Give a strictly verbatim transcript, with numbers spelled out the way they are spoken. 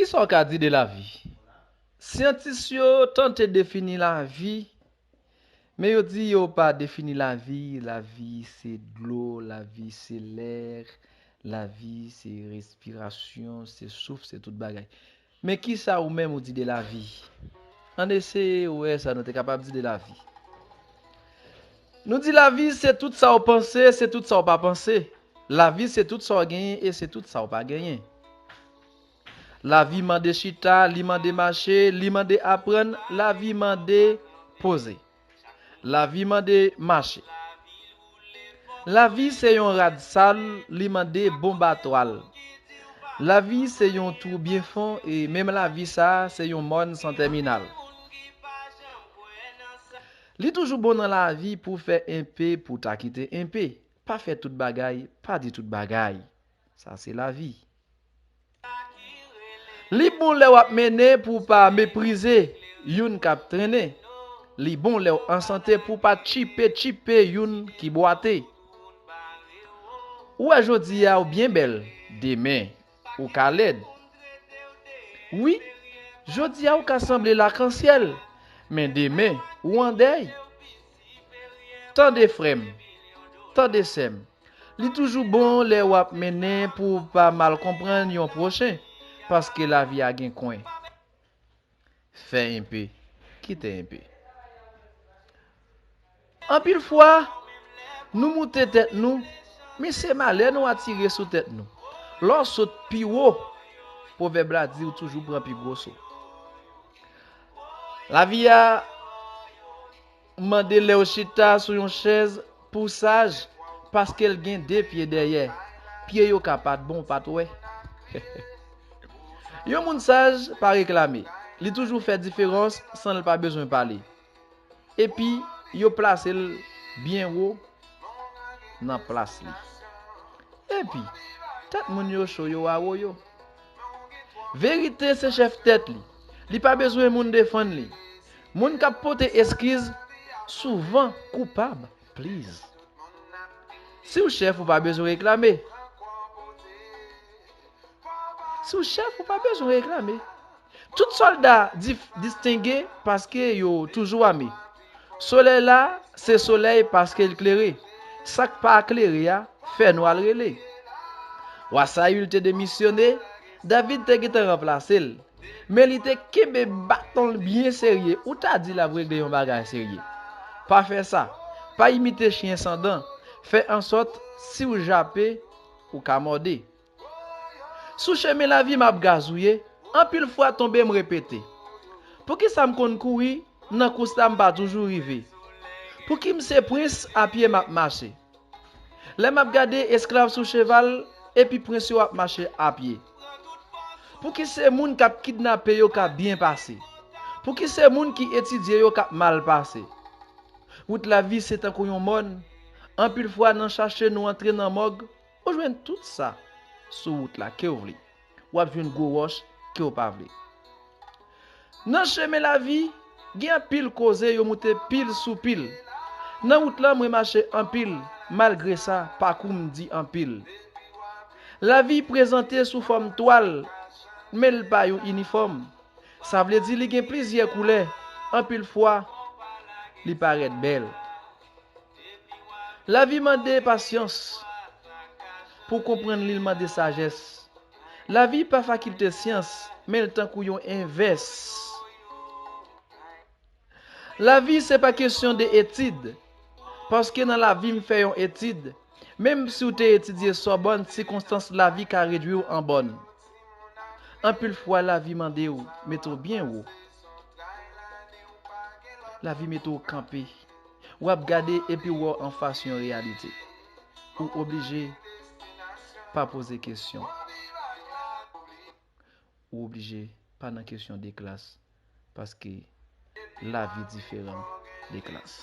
Kisa w ka di de lavi? Syantis yo tante defini lavi, men yo di yo pa defini lavi. Lavi se dlo, lavi se lè, lavi se respirasyon, se souf, se tout bagay. Men kisa ou menm ou di de lavi? Ann eseye wè sa nou te kapab di de lavi. Nou di lavi se tout sa w panse, se tout sa w pa panse. Lavi se tout sa w genyen e se tout sa w pa genyen. Lavi mande chita, li mande mache, li mande aprann, lavi mande poze. Lavi mande mache. Lavi se yon rad sal, li mande bon batwal. Lavi se yon twou byen fon, e menm lavi sa a se yon mòn san tèminal. Li toujou bon nan lavi pou fè enpe, pou ta kite enpe. Pa fè tout bagay, pa di tout bagay. Sa se lavi. Li bon lè w ap mennen pou w pa meprize youn k ap trennen. Li bon lè w an sante pou w pa tchipe tchipe youn ki bwate. Ou wè jodi a ou byen bèl, demen ou ka lèd. Wi, jodi a ou ka sanble lakansyèl, men demen ou an dèy. Tande frè m, tande sè m, li toujou bon lè w ap mennen pou w pa mal konprann yon pwochen, paske lavi a gen kwen. Fè enpe, kite enpe. Anpil fwa, nou moute tèt nou, men se malè nou atire sou tèt nou. Lè w sot pi wo, pwovèb la di ou toujou pran pi gwo so. Lavi a mande lè w chita sou yon chèz pou saj, paske l gen de pye dèyè. Pye yo ka pa t bon, ou pa t wè. Yon moun saj pa reklame. Li toujou fè diferans san l pa bezwen pale. Epi, yo plase l byen wo nan plas li. Epi, tèt moun yo cho, yo awoyo. Verite se chèf tèt li. Li pa bezwen moun defann li. Moun k ap pote eskiz souvan koupab, please. Si w chèf, ou pa bezwen reklame. Si w chèf, ou pa bezwen reklame. Tout sòlda dif- distenge paske yo toujou ame. Solèy la, se solèy paske l klere. Sa k pa klere a, fènwa l rele. Wa Sayil te demisyone, David te gentan ranplase l. Men li te kenbe baton l byen serye. Ou ta di l ap regle yon bagay serye. Pa fè sa. Pa imite chen san dan. Fè ansòt, si w jape, ou ka mòde. Sou chemen lavi m ap gazouye, anpil fwa tonbe m repete. Poukisa m konn kouri, nan kous la m pa toujou rive? Pouki m se prens, apye m ap mache? Lè m ap gade esklav sou cheval, epi prens yo ap mache apye. Pouki se moun k ap kidnape yo k ap byen pase? Pouki se moun ki etidye yo k ap mal pase? Wout lavi se tankou yon mòn. Anpil fwa nan chache nou antre nan mòg, ou jwenn tout sa sou wout la ke w vle. W ap jwenn gwo wòch ke w pa vle. Nan chemen lavi, gen anpil koze yo moute pil sou pil. Nan wout lan mwen mache anpil, malgre sa, pakou m di anpil. Lavi prezante sou fòm twal, men l pa yon inifòm. Sa vle di li gen plizyè koulè, anpil fwa, li parèt bèl. Lavi mande pasyans. Pou w konprann li, l mande sajès. Lavi pa fakilte syans, men l tankou yon envès. Lavi se pa kesyon de etid. Paske nan lavi m fè yon etid. Menm si w te etidye Sòbòn, sikonstans lavi ka redwi w an bòn. Anpil fwa, lavi mande w mete w byen wo. Lavi mete w kanpe. W ap gade epi w wè w anfas yon reyalite. Ou oblije pa poze kesyon. Ou oblije pa nan kesyon de klas, paske lavi diferan de klas.